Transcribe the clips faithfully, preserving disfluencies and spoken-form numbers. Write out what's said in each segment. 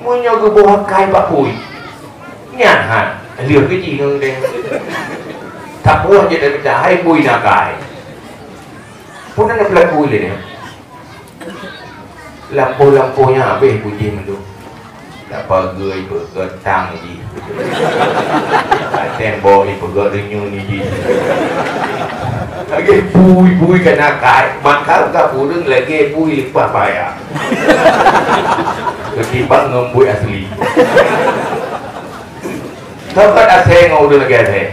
Meunyoe geuboh akai bak bui, nyan han lheueh geuji ngon deh. Tapuih jeuet mita hai bui na akai. Peue na peulaku lé nyan? Lampôh-lampôh nyan habéh bui jih mandum. Tapageue ipeugöt tang jih. Tembok ipeugöt renyun jih. Lagèe bui-bui keunakai, maka ka ureueng lagèe bui leupah baya. Ketimbang ngon bui asli. Teuka asèe ngon ureueng lagèe asèe.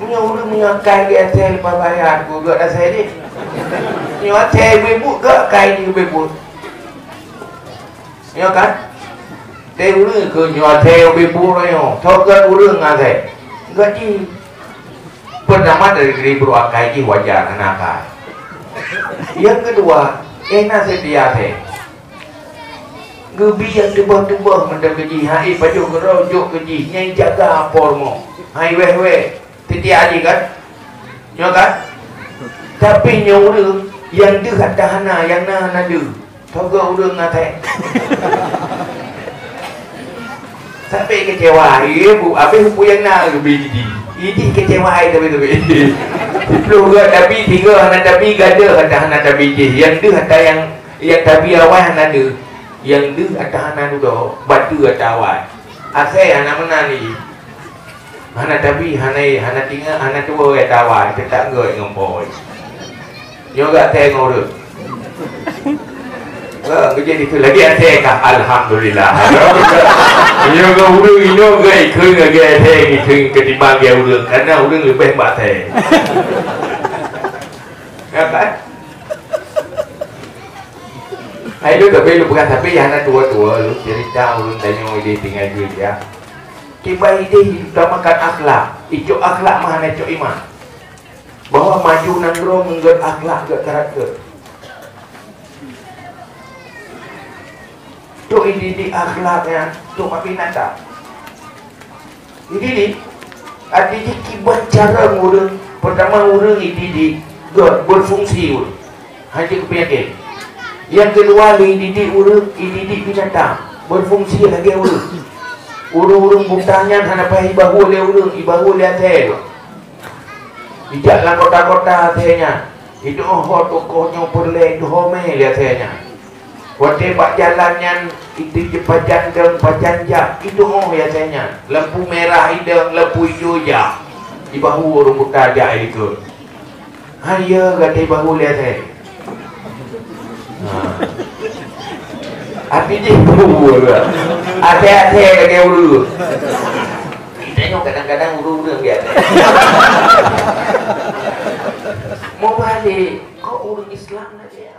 Meunyoe ureueng meunyoe akai lagèe asèe leupah baya, peugöt asèe jih. Meunyoe asèe ubé buet, göt akai jih ubé buet. Nyoe kan? Teuh ureueng keu nyoe asèe ubé buet nyoe. Teuka ureueng asèe. Göt jih. Peutama dari, dari brôk akai jih wajar hana akai. Nyang keudua, éh na seutia asèe. Geubi nyang teuboh-teuboh mantong keu jih, hai pajoh keudroe jok keu jih, nyang jaga po rumoh. Hai wéh-wéh, seutia jih kan? Nyoe kan? Tapi nyoe ureueng nyang deuh ata hana, nyang na hana deuh. Teuka ureueng asèe. Sampai kecewa, ié bu, habéh bu nyang na geubi jih. Idih kecewa ai tapi-tapi. Siploh göt tapi, tiga hana tapi, gadôh ata hana tapi jih. Nyang deuh ata nyang, nyang tapi awai hana deuh. Nyang deuh ata hana dudoe, bateue ata awai. Asèe hana meunan jih. Hana tapi, hana, hana tinga, hana tuwoe ata awai, teutak göt ngon po. Nyoe göt asèe ngon ureueng. Göt, geujak dikeue lagèe asèe kah. Alhamdulillah. Nyoe göt ureueng inoe göt ikheun lagèe asèe ikheun ketimbang lagèe ureueng. Karena ureueng leubeh bak asèe. Ya kan? Hai lôn tapi lôn peugah tapi hana tuwoe-tuwoe lôn cerita ureueng tanyoe idéh tinggai geujak. Kiban idéh utamakan akhlak. Icok akhlak mah hana icok iman. Bahwa maju nanggroe ngon göt akhlak, göt karakter. Trok ididik akhlak nyan, trok bak binatang. Ididik, arti jih kiban cara ureueng, peutama ureueng ididik, göt beufungsi ureueng. Hana jeuet keu peunyakét. Nyang keudua lé ididik ureueng, ididik binatang, beufungsi lagèe ureueng. Ureueng-ureueng buta nyan hana payah ibahu lé ureueng, ibahu lé asèe. Ijak lam kota-kota asèe nyan, idoe ho tokoh nyoe peureulèe idoe ho mé lé asèe nyan. Watèe bak jalan nyan, itu pajan dong, pajan jak, idoe ho lé asèe nyan. Lampu merah idong, lampu ijo ijak. Ibahu ureueng buta jak ilikot. Hai ya, gata ibahu lé asèe. Ha. Api jih bubur. Asèe-asèe lagèe ureueng. Kita nyoe kadang-kadang ureueng-ureueng biasa. Mau balik, kok ureueng Islam lagèe